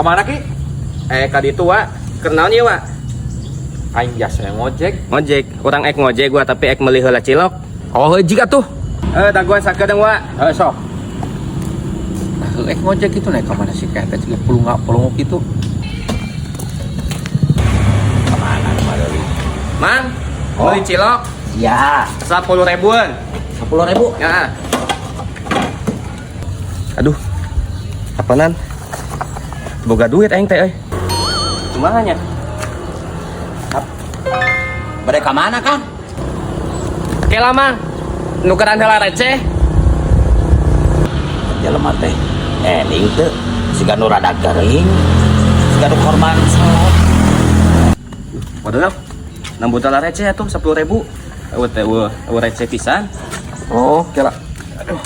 Kemana Ki? Ka ditu wa. Keur naon ieu wa? Aing biasa ngojek. Ngojek. Urang ek ngojek gua tapi ek meuli heula cilok. Oh, heuh atuh. Dagoan sakedeung wa. Sok. Ek ngojek itu naik kemana sih kayak teh juga pelungak pelunguk itu. Kemana kemana? Mang, Oh. meuli cilok Ya, 10 ribuan. 10.000. Ya. Aduh. Apanan? Boga duit aing teh euy. Kumaha nya? Bade ka mana Kang? Kela Mang. Nukeran heula receh. Jelema teh eling teu siga nu rada gering, siga nu korban slot. Waduh, nambut heula receh atuh 10.000. Eueuh teh eueuh, eueuh receh pisan. Oh, kela. Aduh.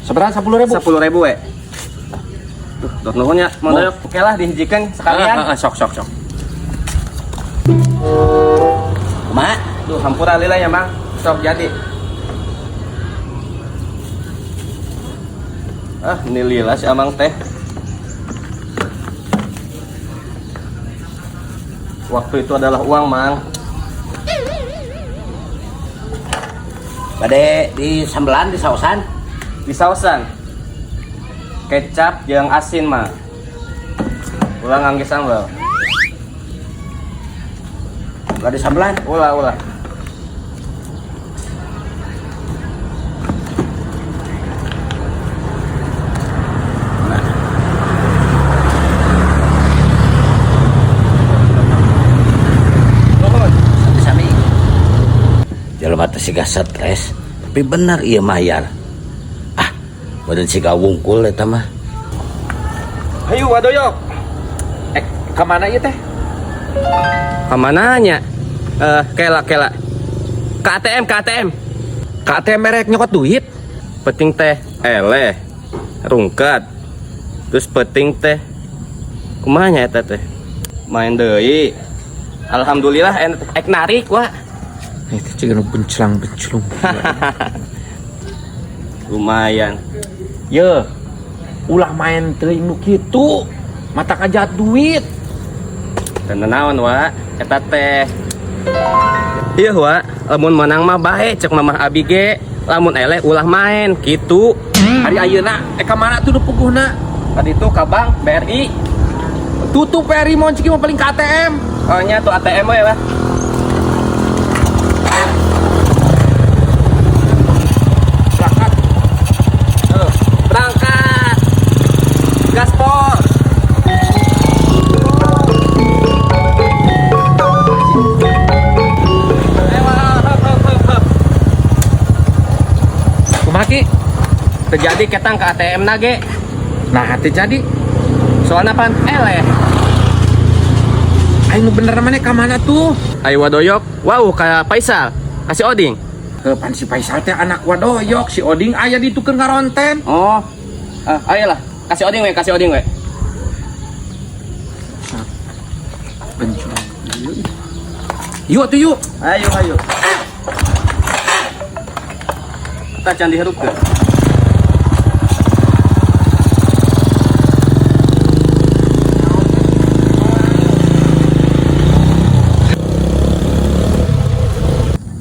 Seberapa 10.000? 10.000 we. Duh, dot nuhun ya. Mang Doyok, oke lah dihijikeun sekalian. Heeh, sok sok sok. Kumaha? Duh, hampura lila ya, Mang. Sok jadi. Ah, ini lila si Amang teh. Waktu itu adalah uang, Mang. Bade di sambelan di sausan. Di sausan. Kecap jeung asin, Mang. Ulah ngangge sambal. Ulah di sambelan. Ulah, ulah. Nuhun. Sami-sami. Jelema teh siga stres, tapi bener ieu mayar. Ah, meureun siga wungkul eta mah. Hayu wadoyok. Kemana ieu teh? Kemana nya? Kela kela. Ke ATM, ke ATM. Ka ATM merek nyokot duit. Penting teh eleh. Rungkat. Terus penting teh kumaha nya eta teh? Main deui. Alhamdulillah ek narik wa. Itu ciga nu benclang-benclung. Lumayan. Ye. Ulah main teuing nu kitu. Mata kajat duit. Dan naon wa eta teh. Ieu wa, lamun menang mah bae cek mamah abi ge. Lamun eleh ulah main kitu. Hari ayeuna ka mana tuh nu puguhna? Tadi itu ka bank BRI. Tutup BRI mon ciki mah paling ke ATM. Oh nya tuh ATM we lah. Berangkat. Berangkat. Gaspol. Kumaha Ki? Terjadi ketang ke ATM nage. Nah, teu jadi. Soalnya pan eleh. Aing nu bener mana ka mana tuh? Ayo wadoyok. Wow, ka Faisal. Kasih Oding. Kapan si Faisal teh anak wadoyok, si Oding aya ditukeun ngaronten. Oh. Ah, ayolah. Kasih Oding we, kasih Oding we. Bencong. Yuk tuh yuk. Ayo, ayo. Kita jangan diherupkeun.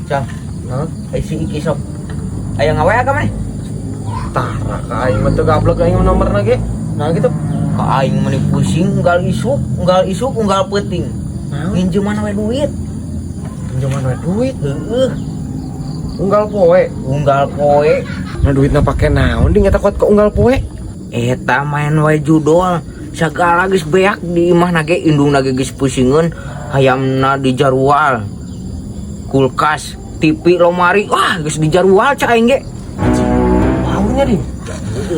Cang. Hah? Si Iki sok. Aya ngawe ka maneh? Tara ka aing mah teu gablek aing nomorna ge. Nah gitu. Ka aing meni pusing unggal isuk, unggal isuk, unggal peuting. Nginjeman we duit. Pinjaman we duit. Heeh, Unggal poe. unggal poe. Nah duitna pake naon ding eta kuat ke unggal poe? Eta main wae judol. Sagala geus beak di imah nage indung nage geus pusingeun, hayamna dijarual. Kulkas, TV, lomari, wah geus dijarual cak aing ge. Paurnya ding.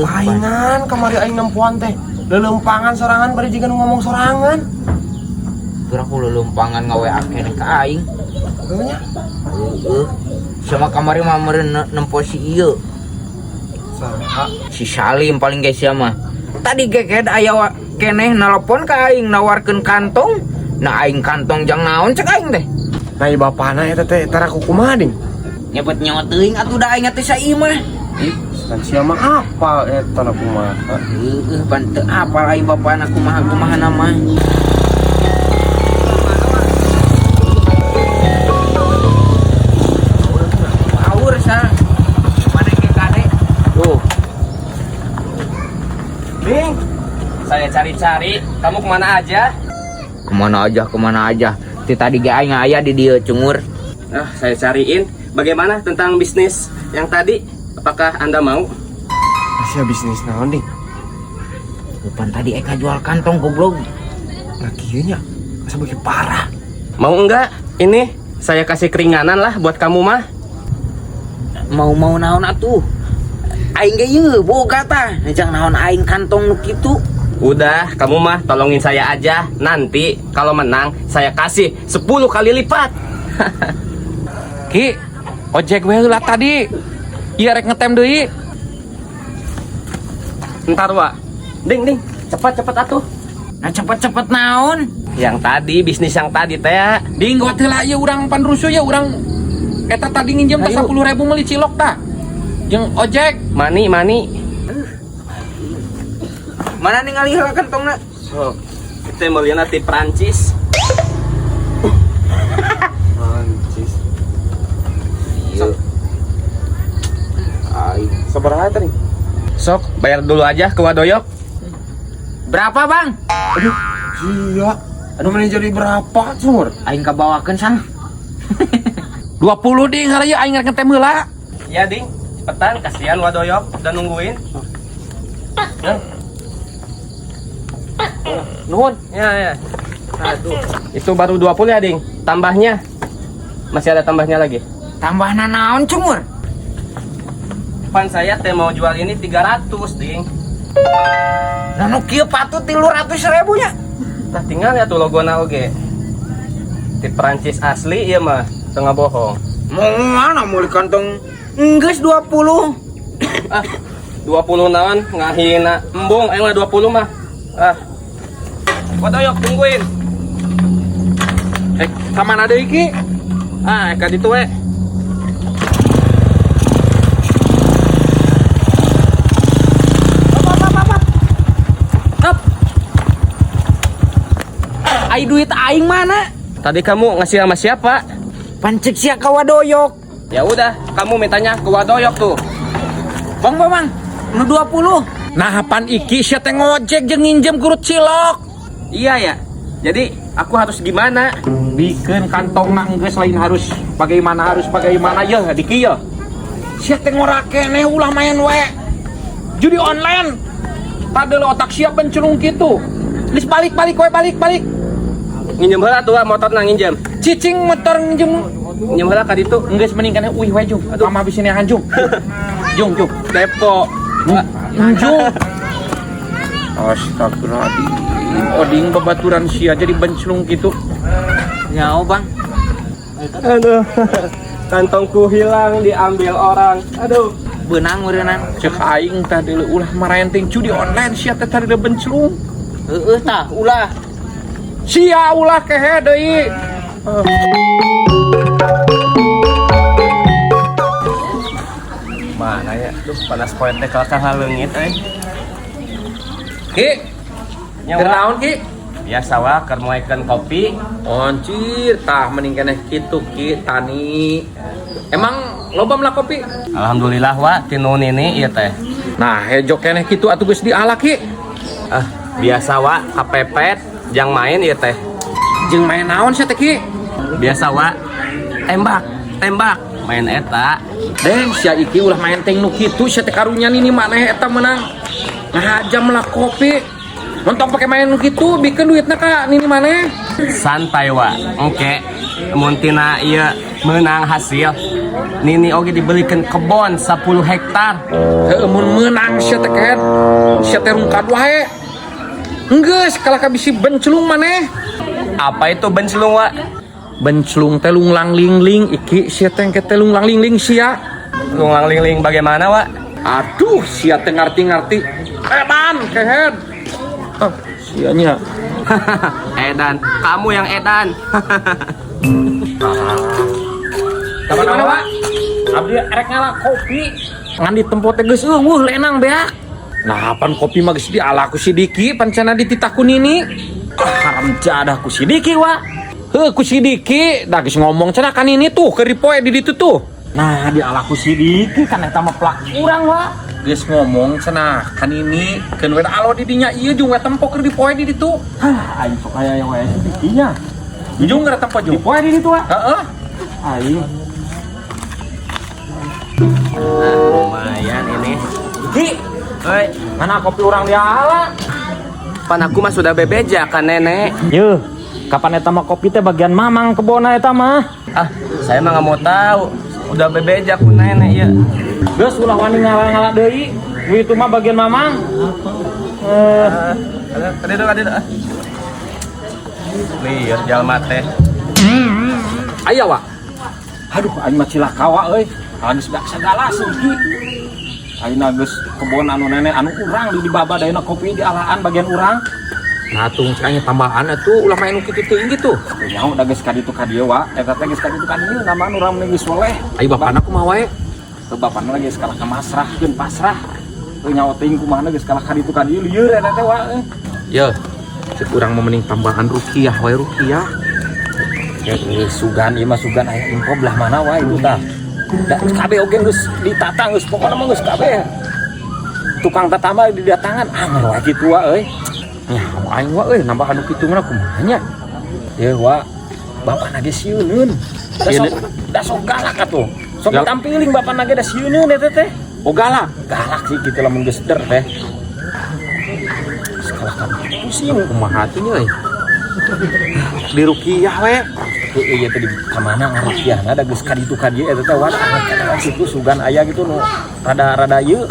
Paingan kamari aing nempuan teh. Leuleumpangan sorangan bari jiga nu ngomong sorangan. Geura ku leuleumpangan ngawe keneh ka aing. Heuh nya. Heeh. Sama kamari mah meureun nempo si ieu. Saha? Si Salim paling ge sia mah. Tadi ge aya keneh nelpon ka aing nawarkeun kantong. Nah aing kantong jang naon cek aing teh. Nah ieu bapana eta teh tara ku kumaha ding? Nyebut nyawa teuing atuh da aing teh saimah. Ih, Kan sia mah apal eta na kumaha. Heueuh, pan teu apal ai bapana kumaha-kumaha nama. Awur sa. Mana ke kade? Tuh. Ding, saya cari-cari, kamu kemana aja? Kemana aja, kemana aja. Ti tadi ge aing aya di dieu cungur. Ah, saya cariin. Bagaimana tentang bisnis yang tadi? Apakah Anda mau? Sia bisnis naon, Ding? Pan tadi eka jual kantong goblok. Nah kieu nya asa beuki parah. Mau enggak? Ini saya kasih keringanan lah buat kamu mah. Mau-mau naon atuh? Aing ge ieu boga tah. Jang naon aing kantong nu kitu. Udah, kamu mah tolongin saya aja. Nanti kalau menang saya kasih 10 kali lipat. Ki, ojek we heula tadi. Ieu rek ngetem deui. Ntar, Wak. Ding, ding. Cepat, cepat atuh. Nah cepet-cepet naon? Yang tadi, bisnis yang tadi teh. Ding gua heula ieu urang panrusuh ya urang eta tadi nginjem teh Ayo. 10.000 meuli cilok tah. Jeung ojek. Mani, mani. Mana ningali heula kantongna? So, kita meulina ti Prancis. Anjis. Ieu. Aing. Sabaraha tadi? Sok, bayar dulu aja ke Wadoyok. Berapa, Bang? Aduh, sia. Aduh mana jadi berapa, Cur? Aing kabawakeun sang. 20 ding heula ieu aing rek ngetem heula. Ya, Ding. Cepetan, kasihan Wadoyok udah nungguin. Ya. Nuhun. Ya, ya. Aduh. Itu baru 20 ya, Ding. Tambahnya. Masih ada tambahnya lagi. Tambahna naon cungur? Pan saya teh mau jual ini 300, Ding. Nah nu kieu patut 300.000 nya. Tah tinggal ya tuh logona oge. Di Prancis asli ieu mah, tengah bohong. Mau mana meuli kantong enggeus 20. Ah, 20 naon ngahina embung aing mah 20 mah. Ah. Wadoyok tungguin. Eh, ka mana deui Ki? Ah, ka ditu we. Up. Ai duit aing mana? Tadi kamu ngasih sama siapa? Pan ceuk sia ka Wadoyok. Ya udah, kamu mintanya ke Wadoyok tuh. Bang, bang, bang. Nu 20. Nah, pan iki sia teh ngojek jeung nginjem gurut cilok. Iya ya. Jadi aku harus gimana? Bikeun kantongna enggeus lain harus bagaimana yeuh di kieu. Sia teh ngora keneh ulah main we. Judi online. Tadeuh otak sia bencelung kitu. Geus balik-balik we balik-balik. Nginjem heula tuh motorna nginjem. Cicing motor nginjem. Nginjem heula ka ditu. Enggeus mending keneh uih we jung. Aduh, mah bisi neangan jung. Jung, jung. Depo. Jung. Astagfirullahaladzim. Oding babaturan sia jadi bencelung gitu. Nyaho, Bang. Aduh. Kantongku hilang diambil orang. Aduh. Beunang meureunnan. Cek aing tah deuleu ulah marenting judi online sia teh tadi bencelung. Heueuh tah, ulah. Sia ulah kehe deui. Mana ya? Duh, panas poe teh kalakah ngaleungit euy. Ki, Nya, keur Wak. naon Ki? Biasa wa keur moekeun kopi. Oncir, tah mending keneh kitu Ki, tani. Emang loba melak kopi? Alhamdulillah wa tinu nini ieu teh. Nah, hejo keneh kitu atuh geus diala Ki. Ah, biasa wa kapepet jang main ieu teh. Jeung main naon sia teh Ki? Biasa wa tembak, tembak main eta. Deng sia iki ulah main teh nu kitu sia teh karunya nini maneh eta menang. Ngahaja melak kopi. Montong pake main nu kitu bikeun duitna ka nini maneh. Santai wa. Engke mun tina ieu menang hasil nini oge dibelikan kebon 10 hektar. Heueuh mun meunang sia teh kehed. Sia teh rungkad wae. Enggeus kalah ka bisi bencelung maneh. Apa itu bencelung wa? Bencelung teh lunglang lingling iki sia teh engke teh lunglang lingling sia. Lunglang lingling bagaimana wa? Aduh sia teh ngarti-ngarti. Edan kehed. Ah, sianya. Edan, kamu yang edan. Kamana, Pak? Abdi rek ngala kopi. Ngan di tempo teh geus euweuh lenang beak. Nah, pan kopi mah geus diala ku si Diki, pan cenah dititah ku Nini. Ah, haram jadah ku si Diki, wa. Heuh, ku si Diki, da geus ngomong cenah ka Nini tuh keur dipoe di ditu tuh. Nah, diala ku si Diki kan eta mah plak urang, wa. Geus ngomong cenah ka Nini, keun we alo di dinya ieu jeung we tempo keur dipoe di ditu. Hah, aing sok aya yang wae si Dikinya. Jung geura tempo jung. Dipoe di ditu, wa. Heeh. Aing. Nah, lumayan ini. Ki, Oi, mana kopi urang diala? Pan aku mah sudah bebeja kan nenek. Yuh, kapan eta mah kopi teh bagian mamang kebona eta mah. Ah, saya mah nggak mau tahu. Udah bebeja ku nenek ya. Geus ulah wani ngala-ngala deui. Duit itu mah bagian mamang. Eh, Ada ada ada. Lieur jalma teh. Aya wa. Aduh, aing mah cilaka wa euy. Geus beak sagala sih Ki. Ayeuna geus kebon anu nenek anu urang di dibabad ayeuna kopi dialaan bagian urang. Nah, tung cek tambahan atuh ulah main nu kitu teuing gitu. Nyaho da geus ka ditu ka dieu wa. Eta teh geus ka ditu ka dieu nama urang mah geus soleh. Ai bapana kumaha wae? Teu bapana lagi geus kalah ka masrahkeun pasrah. Teu nyaho teuing kumaha geus kalah ka ditu ka dieu lieur eta teh wa. Ye, cek urang mah mending tambahan rukiah wae rukiah. Ya, ini sugan ieu mah sugan aya info belah mana wae itu tah. Da kabeh oge geus ditata geus pokona mah geus kabeh. Tukang tatamba didatangan anger wae kitu wa euy. Ya, aing wa euy nambah anu kitu mah kumaha nya? Ye wa, bapana ge sieuneun. Da sok galak atuh. Sok ditampiling bapana ge da sieuneun eta teh. Oh galak, galak sih kitu lamun geus der teh. Kalah ka pusing kumaha atuh nya euy. Di rukiah we. Heueuh ieu teh di ka mana ngarukiahna da geus ka ditu ka dieu eta teh wa situ sugan aya gitu nu rada-rada ieu.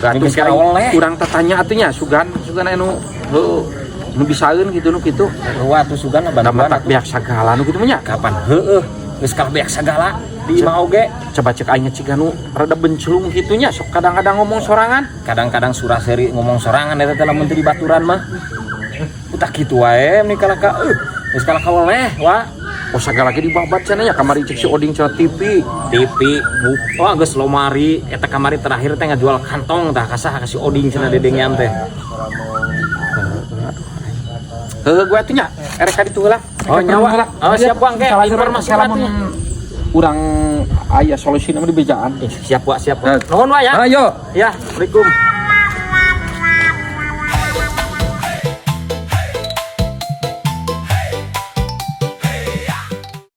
Geus Geus kaweleh. Kurang tatanya atuh nya sugan sugan anu heueuh nu bisaeun gitu nu kitu. Wah tuh sugan Da bantuan matak atuh. beak sagala nu kitu mah nya. Kapan heueuh geus kalah beak sagala di imah oge. Coba cek aing ciga nu rada bencelung kitu nya sok kadang-kadang ngomong sorangan. Kadang-kadang suraseri ngomong sorangan eta teh lamun teu di baturan mah. Utak kitu wae meni kalah ka geus kalah kaweleh wa. Oh sagala ge dibabat cenah nya kamari cek si Oding cenah TV. TV wah geus lomari eta kamari terakhir teh ngajual kantong tah kasah ka si Oding cenah dedengean teh. Heueuh gue atuh nya erek ka ditu heula. Oh nyawa. Oh siap Wang ke informasi lamun atuh. Urang aya solusi mah di bejaan. Siap Wak, siap Wak. Nuhun Wak ya. Ayo. Ya, Assalamualaikum.